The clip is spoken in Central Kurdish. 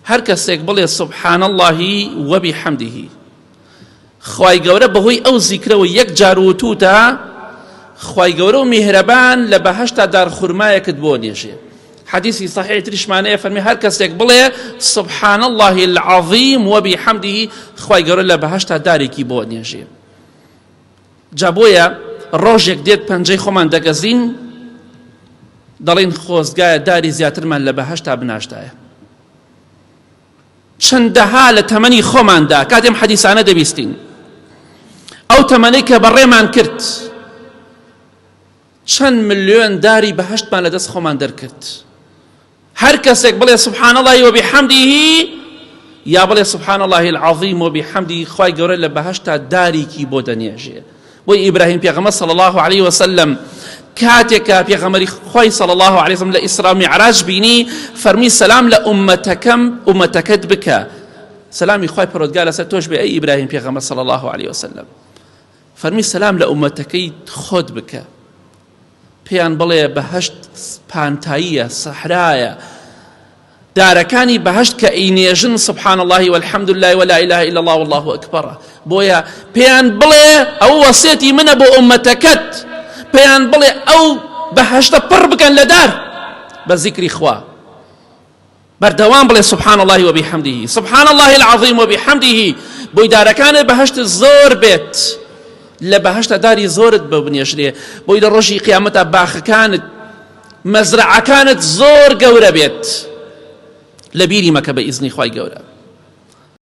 هەر کەسێک بڵێ سبحان اللە وبحمده خوای گەورە بەهۆی ئەو زیکرەوە یەک جار وتوتە خوای گەورە و میهرەبان لە بەهەشتا دار خورمایەکت بۆ نێژێ حدیثی صحیح تریشمانەیە فەرمی هەر کەسێک بڵێ سبحان الله العظیم وبحمده خوای گەورە لە بەهەشتا دارێکی بۆ نێژێ جا بۆیە ڕۆژێک دێت پەنجەی خۆمان دەگەزین دەڵێن خۆزگایە داری زیاترمان لە بەهەشتا بناشتایە چەندەها لە تەمەنی خۆماندا کاتێم حەدیسانە دەبیستین ئەو تەمەنەی کە بەڕێمان کرد چەند ملیۆن داری بەهەشتمان لە دەست خۆمان دەرکرد هەر کەسێک بڵێ سبحان اللە وبحمده یا بڵێ سبحان اللە العظیم وبحمده خوای گەورە لە بەهەشتا داریکی بۆ دەنێژێ بۆی ئیبراهیم پێغەمبەر صلی الله علیه وسلم کاتێک کە پێغەمبەری خوای صلی الله علیه وسلم لە ئیسرا میعراج بینی فەرمی سەلام لە ئومەتەکەم ئومەتەکەت بکە سەلامی خوای پەروەردگار لەسەر تۆش بێ ئەی ئیبراهیم پێغەمبەر صلی الله علیه وسلم فەرمی سەلام لە ئومەتەکەی خۆت بکە پێیان بڵێ بەهەشت پانتاییە، سەحرایە، دارەکانی بەهەشت کە ئەینێژن سبحان اللە والحمد لله ولا اله الا الله والله اکبر بۆیە پێیان بڵێ ئەو وەسێتی منە بۆ ئومەتەکەت پێیان بڵێ ئەو بەهەشتە پڕ بکەن لە دار بە زیکری خوا بەردەوام بڵێ سبحان اللە وبحمده سبحان اللە العظیم وبحمده بۆی دارەکانت بەهەشت زۆر بێت لە بەهەشتە داری زۆرت بە بنێژرێ بۆی لە ڕۆژی قیامەتا باخەکانت مەزرعەکانت زۆر گەورە بێت لە بیری مەکە بە ئیزنی خوای گەورە.